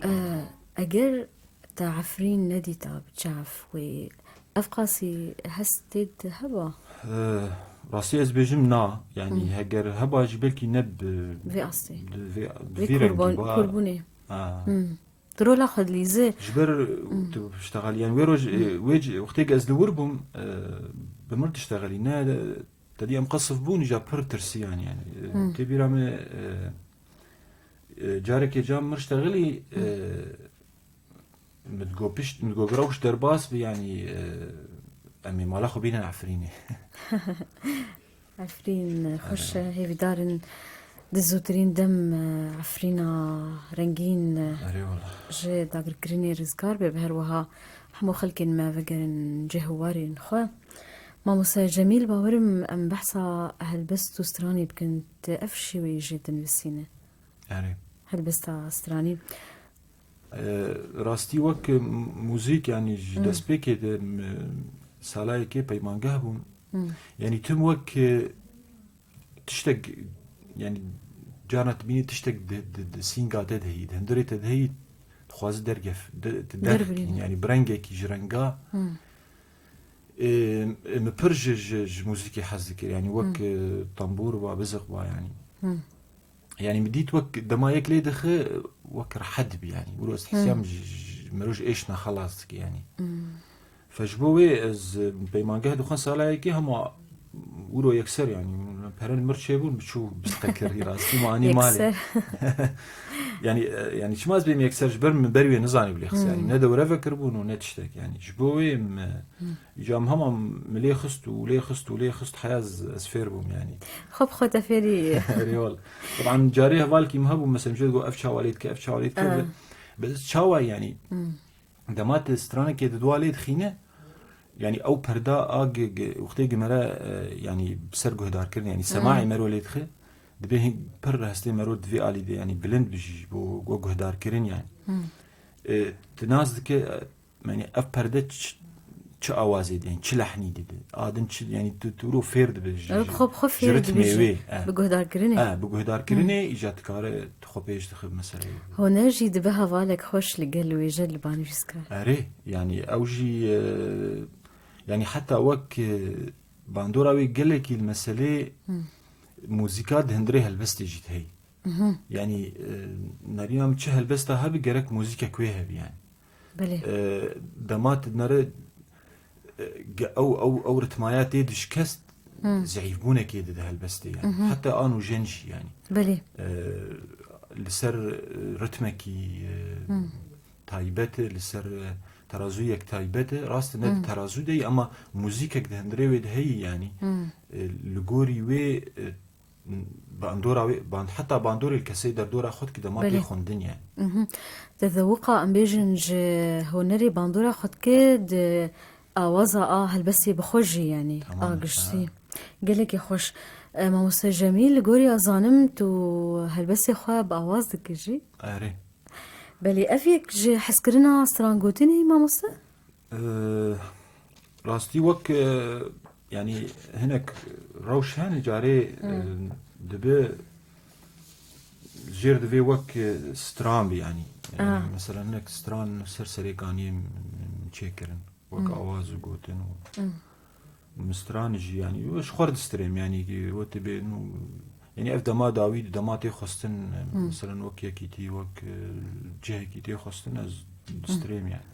Ee, Eger te Efrîn nedîta bi çav wê, ev qasî hest tê de heba? Eh, rastî ez bêjim na. Yanî, hmm, heger heba jî belkî ne bi vê astê, bi vê, bi vê vî rengî kurban-, ba. Kurbûnê. Ha. Hmm. Tu rola xwe dilîzî. Ji ber, hmm, tu biştexelî. Yanî wê roj, hmm, eh, wê c-, wextê ku ez li wir bûm, eh, bi mir diştexelî. Ne, te dî em qesif bûn, îja pir tirsiyan, yanî. Eh, hmm, tê bîra me, eh, E, carekê cam mir ştexilî, e, min got pişt, min got bi rewş derbas bi, yanî, e, em ê mala xwe bînin Efrînê. Efrîn, e, xweş e, hêvîdarin di zûtirîn dem, e, Efrîna rengîn, e, erê wala, ji dagirkirinê rizgar be, bi her wiha hemû xelkên me vegerin cih û warên xwe. Mamoste Cemîl, bawerim em behsa helbest û stranê bikin, tu ev şêweyê jê dinivîsîne. Erê. Helbesta stranî. E, rastî wek, e, muzîk, yanî ji, hmm, destpêkê de, m-, salayekê peymangeh bûm. Hmm. Yanî tim wek, e, tiştek, yanî carna dibînî tiştek di, di, di sînga te de heyî, di hundirê te de heyî, dixwazi dergef, de, de derg, derg bînî, yanî bi rengekî ji renga. Hmm. E, e, min pir ji, ji, ji muzîkê hez dikir. Yanî wek, hmm, e, tembûr ba, biziq ba, yanî. Hmm. Yanî min dît wek dema yek lê dixe, wek rehet dibî, yanî. Wilo ez, hmm, hesiyam ji, ji, ji, mirov ji êşna xelas dike, yanî. Hmm. Fe ji bo wê ez, e, peymangeh dixwin sala yekê hema wiro yekser, yanî, pere li mir çêbûn, biçû bisteqe kirî rastî me anî malê. Yekser. Yanî, e, yanî çima ez bêm yekser, ji ber min ber wê nizanî bilê xist. Yanî, Hmm. ne dewre vekiribûn û ne tiştek. Yanî, ji bo wê min, Hmm. îca min hema min lê xist û lê xist û lê xist, heya ez, ez fêr bûm, yanî. Xwe bi xwe te fêrî. Erê wal. Teban carê hevalkî min hebû, mesela, min jê digot, "Ev çawa lê dike, ev çawa lê dike." Ah. Be, be ez çawa, yanî? Hmm. Dema tu stranekê di dua lê dixîne, yanî ew perda a gi-, gi-, wextê gi mere, e, yanî bi ser guhdarkirin, yanî semaê Hmm. mero lê dixe, dibê hin pir hestê mero di vê alî de, yanî bilind bijî, ji bo, bo guhdarkirin, yanî. Hmm. E, tu nas dike, e, yanî ev perde ç-, çi awazê de, yanî çi lehnî de de. A din çi, yanî tu, tu wiro fêr dibe ji, Ew bi xwe, bi xwe ji fêr ritmê dibe jî. Wê, e. Bi guhdarkirinê. E, bi guhdarkirinê Hmm. îca dikare tu xwe pêş dixe bi meseleyê. Huner jî dibe hevalek xweş li gel wêje li ba nivîskar. Erê, yanî ew jî, e, yanî heta wek, e, bandora wê gelekî li meselê Hmm. muzîka di hundirê helbestê jî heye. Mhm. Yanî, e, nerîna min çi helbesta hebe gerek muzîkek wê hebe yanî. Belê. E, dema tu nere, e, ge-, ew, ew, ew ritmaya tê dişkest, Hmm. zehîfbûnekê dide helbestê yanî. Mhm. Heta an û jen jî yanî. Belê. E, li ser, e, ritmekî, e, Hmm. taybet e, li ser, e, terazûyek taybet e. Rast e, ne di Hmm. terazû de ye, ama muzîkek di hundirê wê de heye yanî. Hmm. E, li gorî wê, e, bandora wê, band-, heta bandorê li kesê derdora xwe dike dema Belê. tê xwendin yanî. Mhm. Te zewiqa, em bêjin, ji hunerê bandora xwe dike, di awaza a helbestê bi xwe jî, yanî, Tamam, a giştî. Ha. Gelekî xweş. E, mamoste Cemîl, li gorî ya zanim tu helbestê xwe bi awaz dikî jî? Erê. Belê, ev yek ji hezkirina strangotinê ye, mamoste? Ee, rastî wek, e, yanî hinek rewş hene carê, Hmm. e, dibe jêr divê wek, e, stran be yanî. Yanî Ah. mesela hinek stran ser serê kaniyê min çêkirin. Wek Hmm. awaz û gotin û Hmm. min stran jî yanî, wê ji xwe re distrêm yanî, wê tê bê nû, yanî ev dema dawî, dema tê xwestin, Hmm. mesela wek yekîtî, wek, e, cihekî tê xwestin, ez distrêm yanî.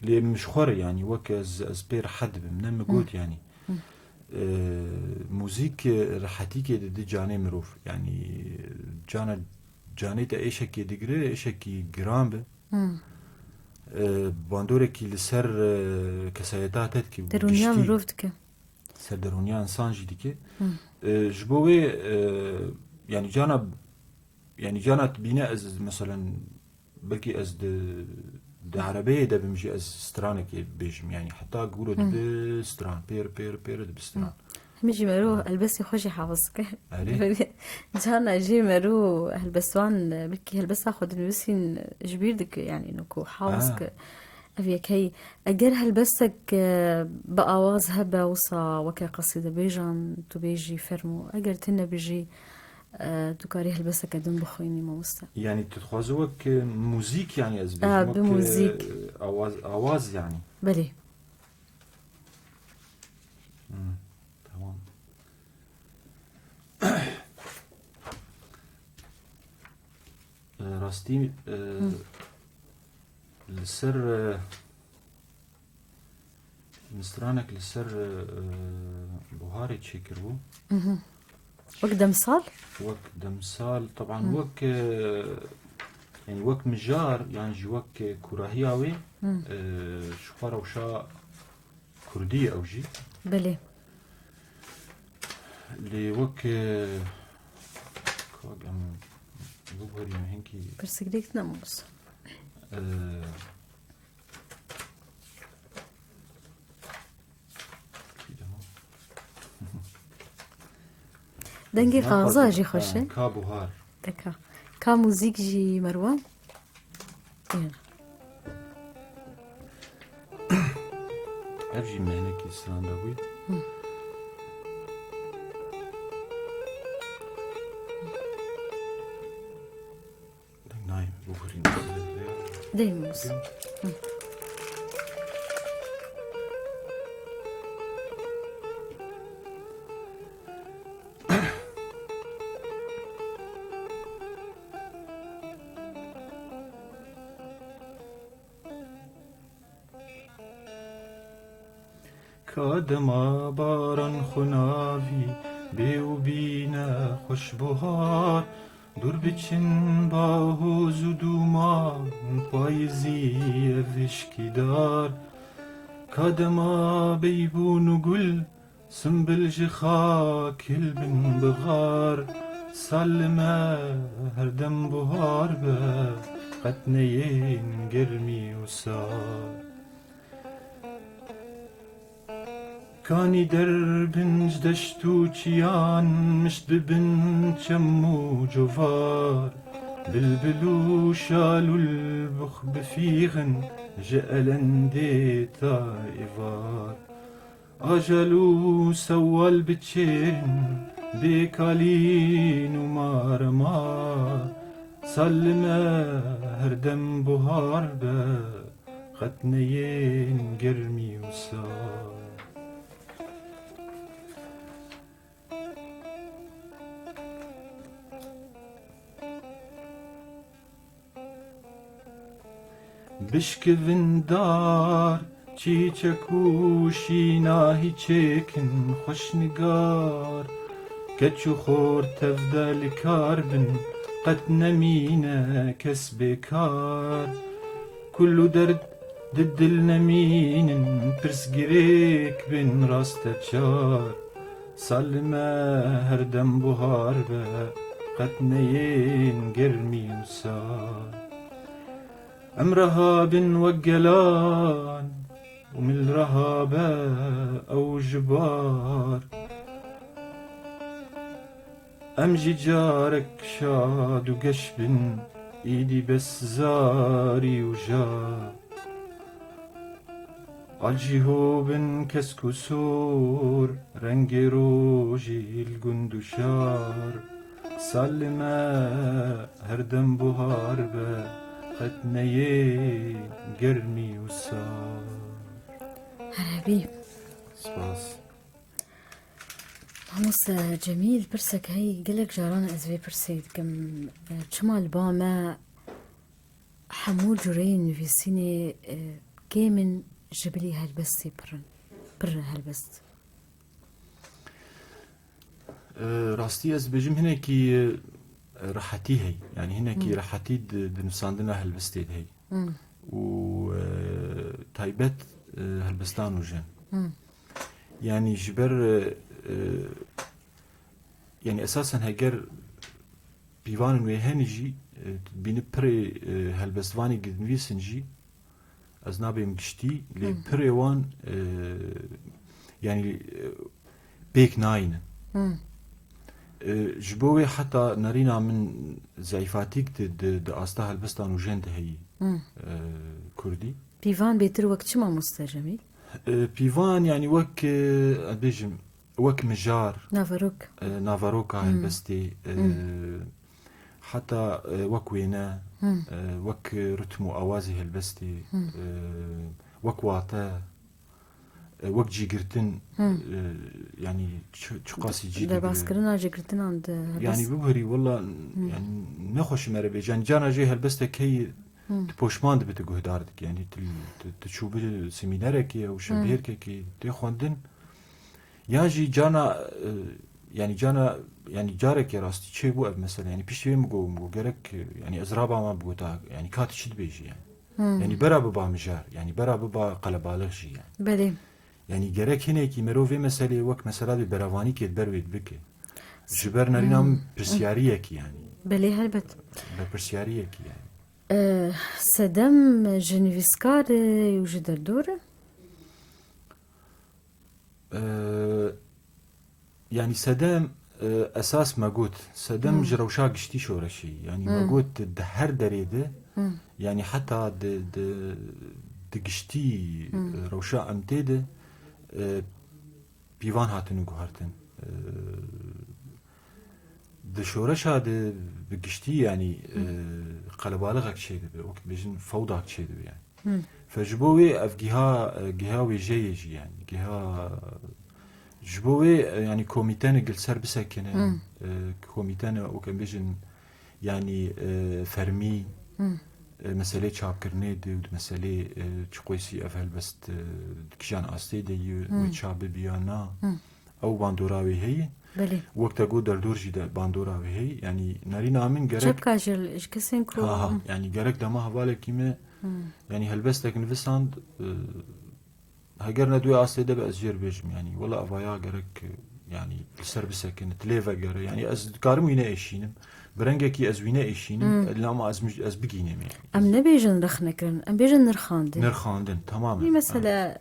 Lê min ji xwe re yanî, wek ez, ez pê rehet dibim, ne min Hmm. got yanî. Hmm. E, muzîk, e, rehetîkê dide canê mirov. Yanî cana, canê te êşekê digire, êşekî giran be. Hmm. E, bandorekî li ser, e, kesayeta te dike, Derûniya giştî. Mirov dike. Ser derûniya insan jî dike. Hmm. E, ji bo wê, e, yanî cana, yanî cana tu bîne ez, meselen, belkî ez di, di erebeyê de bim jî ez stranekê bêjim. Yanî heta guro Hmm. dibe stran, pêr, pêr, pêr dibe stran. Hmm. Hemî jî mero helbestê xwe jî hafiz dike. Erê. Cana jî mero helbestvan, belkî helbesta xwe dinivîsîn ji bîr dike, yanî, no ku hafiz Ha. dike. Ev yek heyî. Eger helbestek, e, bi awaz hebe, wisa weke qesîdebêjan tu bêjî, fermo. Eger tune be jî, e, tu karî helbesteke din bixwînî, mamoste. Yanî tu dixwazî wek, e, muzîk, yanî ez bêjim, E, bi wek, e, muzîk. Awaz, awaz yanî. Belê. Hmm, tamam. E, rastî, e, Hı. li ser, e, min stranek li ser, e, e, buharê çêkiribû. Mhm. Wek demsal? Wek demsal, teban Hı. wek, e, yanî wek mijar, yan jî wek, e, kûrahiya wê, Hı. e, ji xwe rewşa kurdî ye ew jî. Belê. Lê wek, e, kak em biguherîne hinkî. Pirsgirêk tune, mamoste. E, Dengê Zina kaxa xwe jî xweş e. Ka buhar. Deka. Ka muzîk jî Merwan. Ê. Ev jî mehnekî stranda bû. Hı. Nayê, bixurîne. Dê, mamoste. Hı. Ka dema baran xwe navî bê û bîne xweş buhar, dûr biçin bahoz û dûman payizî ev hişkîdar. Ka dema beybûn û gul, simbil ji xak hilbin bixar, sal li me herdem buhar be, qet neyên germî û sar. Kanî derbin ji deşt û çiyan, mişt bibin çem û covar. Bilbil û şal û lbux bifîxin ji elendê ta êvar. Ajal û sewal biçêrin bê kalîn û marema. Sal li me herdem buhar be, qet neyên germî û sar. Bişkivin dar, çîçek û şînahî çêkin xweşnigar. Keç û xor tevde li kar bin, qet nemîne kes bêkar. Kul û derd di dil nemînin, pirsgirêk bên rasteçar. Sal li me herdem buhar be, qet neyên germî û sar. Em reha bin wek gelan û mil reha be ew ji bar. Em jî carek şad û geş bin, îdî bes zarî û jar. Al jî ho bin kesk û sor, rengê rojî li gund û şar. Sal li me herdem buhar be, qet neyê germî û sar. Her hebî. Spas. Mamoste Cemîl, pirsek heyî, gelek caran ez vê pirsê dikim. Çima li ba me hemû cureyên nivîsînê, e, kêm in, ji bilî helbestê pir in, pir in helbest? E, rastî ez dibêjim hinekî, e, rehetî heyî. Yanî hinekî Hmm. rehetî di, di nivîsandina helbestê de heyî. Hmm. Û, e, taybet, e, helbestan û jin. Hmm. Yanî ji ber, e, e, yanî esasen heger pîvanên wê hene jî, e, tu dibînî pirê, e, helbestvanê dinivîsin jî, ez nabêm giştî, lê Hmm. pirê wan, e, yanî, e, pêk nayînin. Hmm. E, ji bo wê heta nerîna min zeyfatîk di, di, di asta helbestan û jin de heyî, Hmm. e, kurdî. Pîvan bêtir wek çi, mamoste Cemîl? E, pîvan, yanî wek, e, ez bêjim, wek mijar, Naverok. e, naveroka Hmm. helbestê, e, Hmm. heta, e, wek wêne, Hmm. e, wek ritm û awazê helbestê, Hmm. e, wek wate, e, wek cîgirtin, Hmm. e, yanî çi, çiqasî cî digire. Derbaskirina cîgirtinan di helbest- Yanî bibirî, wela, Hmm. yanî nexweşî me re bêje. Yanî carna jê helbestek heyî Hmm. tu poşman dibe tu guhdar dikî. Yanî tu, tu, tu çû bi semînerekê û Hmm. şevbêrkekê tê xwendin. Yan jî carna, e, yanî carna, yanî carekê rastî çêbû ev mesele. Yanî piştî wê min got, min got, gerek, e, yanî ez rabama bigota, yanî ka tu çi dibêjî yanî. Hmm. Yanî bera biba mijar, yanî bera biba qelebalix jî yanî. Belê. Yanî gerek hinekî merov vê meseleyê wek mesela bê berevanîkê di ber wê dibike. Ji ber nerîna Hmm. min pirsiyariyekî yanî. Belê, helbet. Berpirsiyariyekî yanî. E, Sedem ji nivîskar e û ji derdor e? E, yanî Sedem, e, esas me got, Sedem Hmm. ji rewşa giştî şoreşê. Yanî me Hmm. got di her derê de, Hmm. yanî heta di, di, di giştî, Hmm. e, rewşa em tê de, e, pîvan hatine guhertin. E, di şoreşa de bi giştî, yanî, e, Hı. qelebalixek çêdibe, wek dibêjin fewdak çêdibe yanî. Hı. Fe ji bo wê ev giha, e, giha wêjeyê jî yanî, giha ji bo wê, e, yanî komîtene gil ser bisekine, Hı. e, komîtene wek em bêjin yanî, e, fermî, Hı. e, meselê çapkirinê de û di meselê, e, çi qeysî ev helbest, e, di kîjan astê de yê wê çap bibe ya na. Ew bandora wê heye. Belê. Wek te got derdor jî de bandora wê heye. Yanî nerîna min gerek Çepka ji, ji kesên ku Ha, ha. Yanî gerek dema hevalekî me, yanî helbestek nivisand, e, heger ne di wê astê de be ez jê re bêjim, yanî wela evaya gerek, e, yanî li ser bisekine, tu lê vegere. Yanî ez dikarim wî neêşînim. Bi rengekî ez wî neêşînim, lê ama ez mij-, ez bigînim yanî. Em nebêjin rexnekirin, em bêjin nirxandin. Nirxandin, tamamen. Wî mesele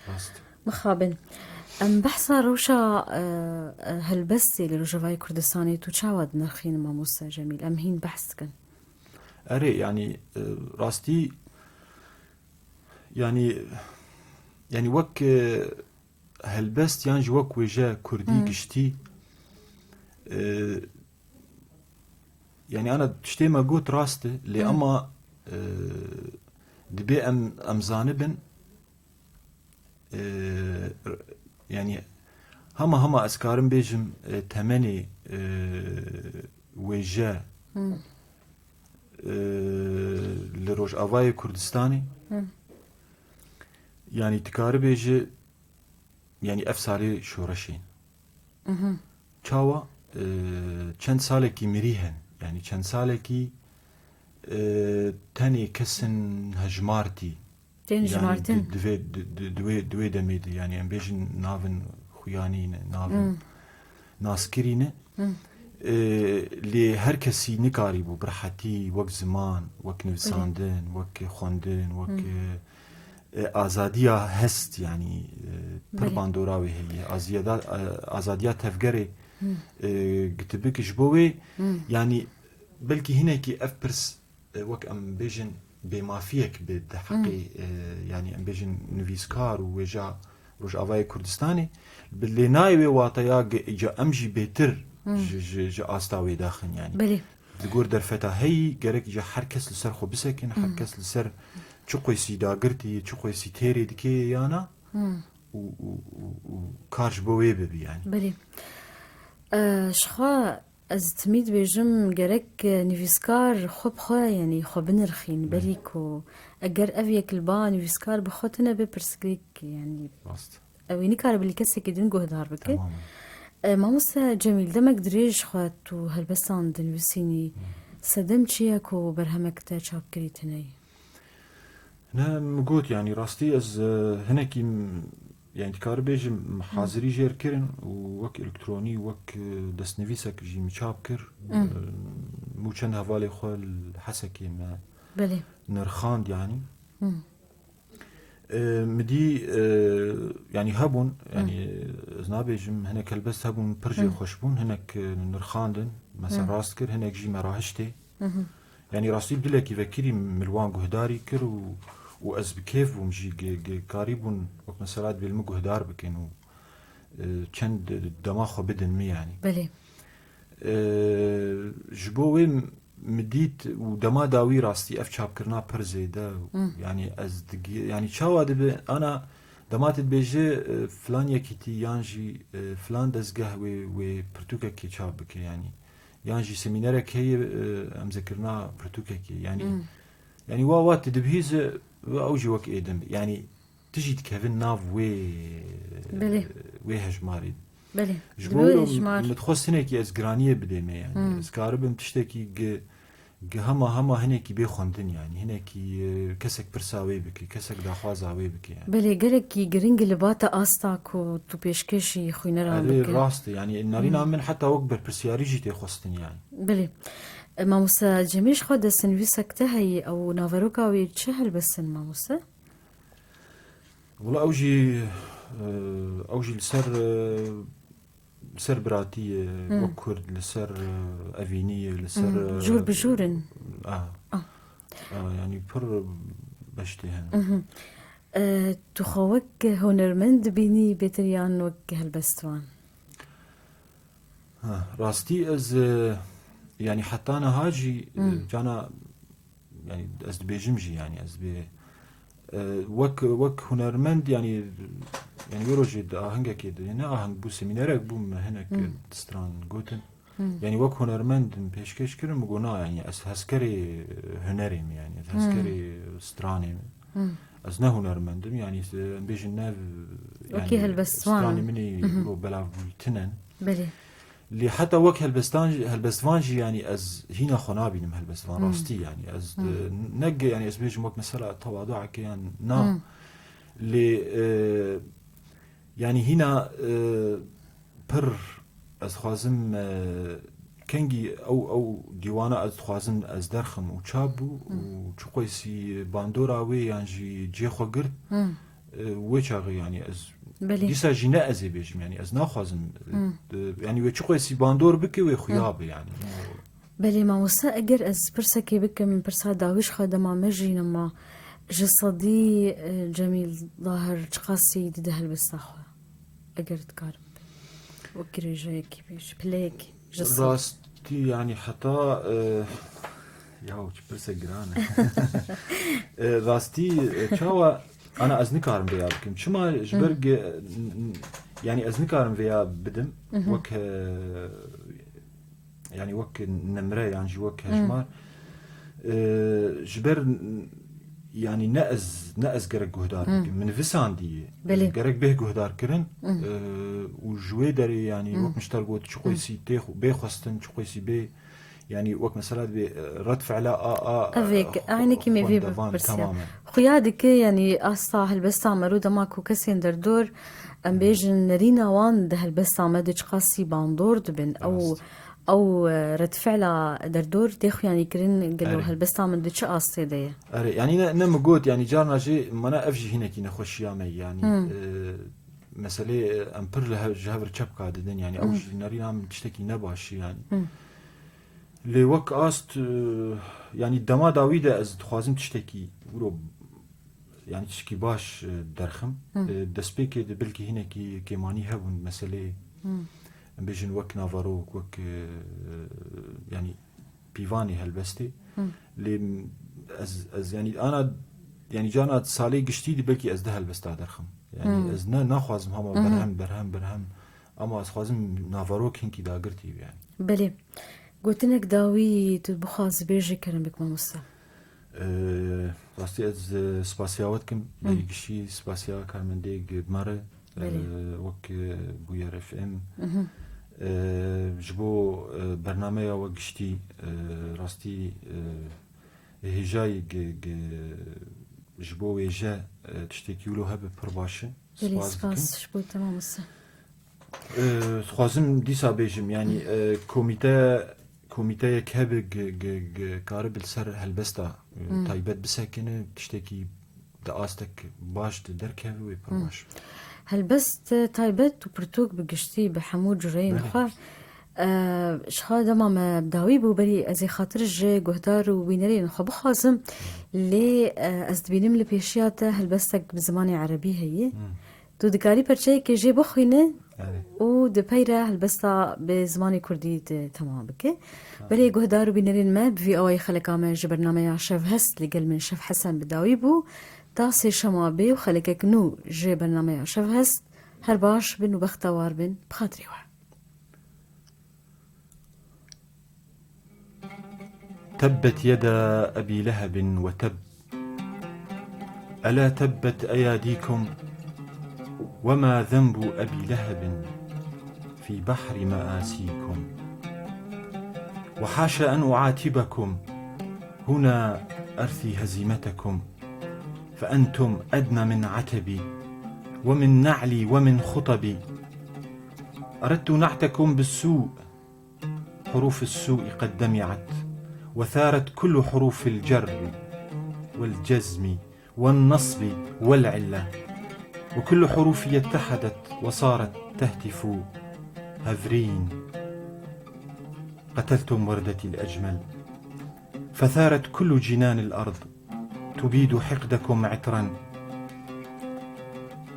Rast. Mixabin. Em behsa rewşa, e, e, helbestê li Rojavayê Kurdistanê tu çawa dinirxîn, mamoste Cemîl? Em hîn behs dikin. Erê, yanî, e, rastî, yanî, yanî wek, e, helbest yan jî wek wêje kurdî giştî, e, yanî ana tiştê me got rast e, lê ama, e, dibê em, em zanibin, e, yanî hema hema ez karim bêjim, e, temenê, e, wêje, e, li Rojavayê Kurdistanê, yanî dikare bêje, yanî ev salê şoreşê ne. Çawa? E, çend salekî mirî hene. Yanî çend salekî, e, tenê kesin hejmartî. Tên Yanî jimartin. di, di vê, di, di, di wê, di wê demê de, yanî em bêjin navin xuyanî ne, navin naskirî ne. E, lê her kesî nikarîbû bi rehetî wek ziman, wek nivisandin, wek xwendin, wek, e, e, azadiya hest, yanî, e, pir Belê. bandora wê heye. Aziyada-, e, azadiya tevgerê, e, gitibik ji bo wê, yanî belkî hinekî ev pirs, e, wek em bêjin bêmafiyek bi di heqê, e, yanî em bêjin nivîskar û wêja Rojavayê Kurdistanê, bi lê nayê wê wateya ge-, ca em jî bêtir ji, ji, ji asta wê daxin, yanî. Belê. Di gor derfeta heyî, gerek ji her kes li ser xwe bisekin, her kes li ser çi qeysî dagirtî, çi qeysî têrê dikê yana û, û, û, û kar ji bo wê bibi, yanî. Belê. E, ji xwe ez timî dibêjim, gerek, e, nivîskar xwe bi xwe, yanî xwe binirxîn, Belê. belî ku eger ev yek li ba nivîskar bi xwe tune be pirsgirêk, yanî Rast. Ew ê nikare bi li kesekî din guhdar bike. Tamamen. E, mamoste Cemîl, demek dirêj xwe tu helbestan dinivîsînî. Sedem çi ye ku berhemek te çapkirî tune ye? Ne, min got, yanî rastî ez, e, hinekî, m-, yanî dikare bêjim, hazirî jêr kirin û wek elektronî, wek, e, destnivîsek jî min çap kir. E, min û çend hevalê xwe li Hesekê me Belê. nirxand, yanî. E, min dî, e, yanî hebûn, yanî ez nabêjim, hinek helbest hebûn, pir jê xweş bûn, hinek, e, nirxandin, me serrast kir, hinek jî me rahiştê. Yanî rastî bi dilekî vekirî min li wan guhdarî kir û, û ez bi kêf bûm jî, ge-, ge-, karîbûn, wek mesela dibê li min guhdar bikin û, e, çend dema xwe bidin min, yanî. Belê. E, ji bo wê min dît û dema dawî rastî ev çapkirina pir zêde, yanî ez digi-, yanî çawa dibe, ana dema tu dibêje, e, filan yekîtî yan jî, e, filan dezgeh wê, wê pirtûkekê çap bike, yanî. Yan jî semînerek heye, e, emzekirina pirtûkekê, yanî. Yanî wa, wa tu dibihîze, ew jî wek êdin be. Yanî tu jî dikevin nav wê, Belê. wê hejmarê. Belê. Ji Di bo wê wilo hejmar. min dixwest hinekî ez giraniyê bidême, yanî. Hmm. Ez karibim tiştekî gi, gi hema, hema hinekî bê xwendin, yanî. Hinekî, e, kesek pirsa wê bike, kesek daxwaza wê bike, yanî. Belê, gelekî giring li ba te asta ku tu pêşkêşî xwîneran Erê, bike. rast e, yanî. Nerîna Hmm. min heta wek berpirsyarî jî tê xwestin, yanî. Belê. E, mamoste Cemîl, ji xwe destnivîsek te heye, ew naveroka wê çi helbestin, mamoste? Wala ew jî, e, ew jî li ser, e, li ser biratî ye, Hmm. wek Kurd, li ser, e, evînî ye, li ser, Hmm, e, jûr bi jûr in. A. Ah. A, yanî pir beştê hene. Mhm. E, tu xwe wek hunermend dibînî bêtir yan wek helbestvan? Ha, rastî ez, e, yanî heta niha jî, e, Hmm. cana, yanî ez dibêjim jî, yanî ez dibê, e, wek, wek hunermend, yanî, yanî wê rojê di ahengekê de, ne aheng bû, semînerek bû, me hinek Hmm. stran gotin. Hmm. Yanî wek hunermend min pêşkêş kirin, min got, na, yanî ez hezkerê hunerê me, yanî ez hezkerê stranê me. Hmm. Ez ne hunermend im, yanî, em bêjin ne, Wekî yanî helbestvan. Stranê min ê Mhm. îro belavbûyî tune ne. Belê. Lê heta wek helbestan jî, helbestvan jî, yanî ez hîna xwe nabînim helbestvan, Hmm. rastî, yanî ez Hmm. de, ne ge-, yanî ez bêjim wek mesela tewaduekê yan na. Hmm. Lê, e, yanî hîna, e, pir ez dixwazim, e, kengî ew, ew dîwana ez dixwazim ez derxim û çap bû û Hmm. çiqasî bandora wê yan jî cihê xwe girt, Hmm. e, wê çaxê yanî ez Belê. dîsa jî ne ez ê bêjim, yanî ez naxwazim, Hmm. e, yanî wê çiqasî bandor bike wê xuya Hmm. be yanî. Belê mamoste, eger ez pirsekê bikim, pirsa dawî ji xwe dema me jî nema, ji sedî, e, Cemîl Dahir çiqasî dide helbesta xwe? Eger dikarim. Wek girêjeyekî bê, ji pileyekî, ji sedî. Rastî, yanî heta, e, ya, çi pirsek giran e. E, rastî, e, çawa, ana ez nikarim vêya bikim. Çima? Ji ber Hmm. ge-, n-, n-, yanî ez nikarim vêya bidim. Mhm. Wek, e, yanî wek nimre yan jî wek Hmm. hejmar. E, ji ber n-, yanî ne ez, ne ez gerek guhdar Hmm. bikim. Min visandiye. Belê. Gerek bêh guhdar kirin. Hmm. E, û ji wê derê yanî Hmm. wek min ji te re got, çi Hmm. qeysî tê xwe-, bê xwestin, çi qeysî bê, yanî wek mesela dibê, e, red fi'la a, a, Ev ê e, ke-, xwe-, eynekî me vê xwendevan bipirsiya. Temamen. Xuya dike, yanî asta helbesta mero dema ku kesên derdor, em Hmm. bêjin nerîna wan di helbesta me de çiqasî bandor dibin. Ew, Rast. ew, e, red fi'la derdor tê xuyanî kirin, gelo Erê. helbesta min di çi astê de ye? Erê, yanî ne, ne min got, yanî carna jî mana ev jî hinekî nexweşiya me, yanî, Hmm. e, meselê, e, em pir li hev-, ji hev re çepka didin, yanî ew Hmm. jî nerîna min tiştekî ne baş e, yanî. Hmm. Lê wek ast, e, yanî dema dawî de ez dixwazim tiştekî wiro, yanî tiştekî baş, e, derxim. Hmm. E, destpêkê de belkî hinekî kêmanî hebûn, meselê, Hmm. em bêjin wek navarok, wek, e, yanî pîvanê helbestê. Hmm. Lê ez, ez yanî ana, yanî carna salê giştî de belkî ez de helbesta derxim. Yanî Hmm. ez ne, naxwazim hema Hmm. berhem, berhem, berhem. Ama ez xwazim navarok hinkî dagirtî be yanî. Belê. Gotinek dawî tu bixwazî bêjî, kerem bik mamoste. Ee, rastî ez, e, spasiya we dikim. Hmm. Berî giştî spasiya karmendê Gidmare, e, Belê. wek, e, Bûyer F M. Mhm. E, ji bo, e, bernameya we giştî, e, rastî, e, hêjayî ge-, ge-, ji bo wêje, e, tiştekî wilo hebe pir baş e. Belê, Spas dikim. spas ji bo te mamoste. E, dixwazim dîsa bêjim, yanî, e, komîte, komîteyek hebe ge-, ge-, ge-, karibe li ser helbesta, e, Hmm. taybet bisekine, tiştekî di astek baş de derkeve wê pir Hmm. baş. Helbest, e, taybet û pirtûk bi giştî bi hemû cureyên Belê. xwe. E, ji xwe dema me bi dawî bû, berî ez ê xatir ji guhdar û bînerên xwe bixwazim. Lê, e, ez dibînim li pêşiya te helbestek bi zimanê erebî heye. Hmm. Tu dikarî perçeyekê jê bixwîne Erê. û di pey re helbesta bi zimanê kurdî tu temam bike. Tamam. Belê guhdar û bînerên me, bi vî awayî xeleka me ji bernameya Şevhest li gel min Şev Hesen bi dawî bû. Ta sêşema bê û xelekek nû ji bernameya Şevhest. Her baş bin û bextewar bin. Bi xatirê we. تبت يدا أبي لهب وتب. ألا تبت أياديكم؟ وما ذنب أبي لهب في بحر مآسيكم؟ وحاشا أن أعاتبكم، هنا أرثي هزيمتكم، فأنتم أدنى من عتبي ومن نعلي ومن خطبي. أردت نعتكم بالسوء، حروف السوء قد دمعت، وثارت كل حروف الجر والجزم والنصب والعلة، وكل حروفي اتحدت وصارت تهتف: هافرين. قتلتم وردتي الأجمل، فثارت كل جنان الأرض تبيد حقدكم عطرا.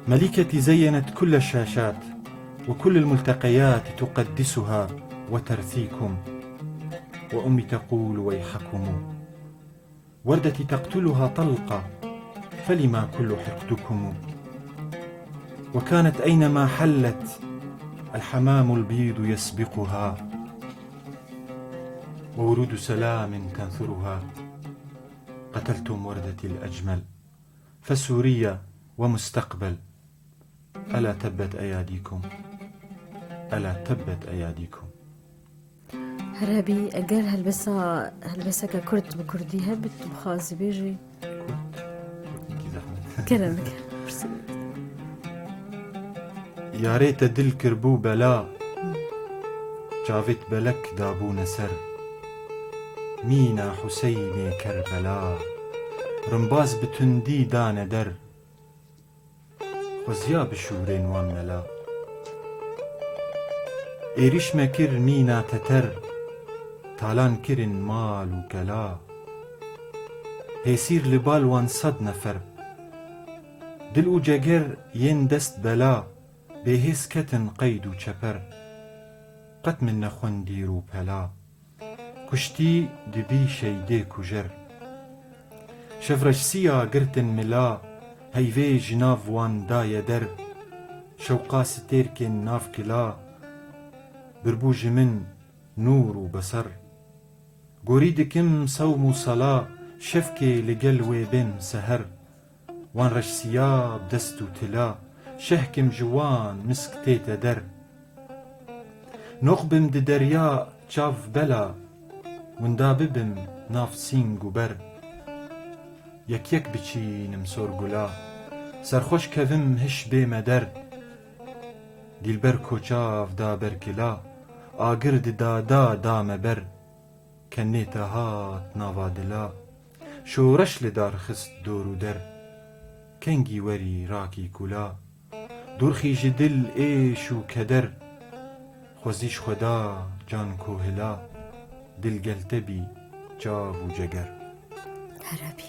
ملكتي زينت كل الشاشات وكل الملتقيات تقدسها وترثيكم، وأمي تقول: ويحكم. وردتي تقتلها طلقة، فلما كل حقدكم؟ وكانت أينما حلت الحمام البيض يسبقها. وورود سلام تنثرها. قتلتم وردتي الأجمل، فسوريا ومستقبل. ألا تبت أياديكم، ألا تبت أياديكم. Her hebî, eger helbesa, helbeseke kurd bi kurdî hebit, tu bixwazî bêjî? Kurd, kurd, zehmet. Kerem, kerem. Pirsî. Yarê te dil kirbû bela, çavêt belek dabûne ser. Mîna Huseynê Kerbela, rimbaz bi tundî dane der. Xweziya bişûrên wan mela. Êrîş me kir mîna teter, talan kirin mal û kela. Hêsîr li bal wan sed nefer. Dil û ceger yên dest bela, bêhêz ketin qeyd û çeper. Qet min nexwendî rûpela. Kuştî dibî şeydê kujer. Şevreşsiya girtin mila, heyvê ji nav wan daye der. Şewqa stêrkên nav kila, birbû ji min nûr û beser. Gorî dikim sewm û sela, şevkê li gel wê bên seher. Wan reşsiya bi dest û tila, şehkim ji wan misk tête der. Noq bim di derya çav bela, winda bibim nav sîng û ber. Yek yek biçînim sorgula, serxweş kevim hiş bême der. Dîlber ko çav da ber kila, agir di dada da me ber. Kenê te hat nava dila, şoreş li dar xist dor û der. Kengî werî rakî kula, durxî ji dil êş û keder. Xwezî ji xwe da can kohila, dil gel te bî çav û ceger. Her hebî.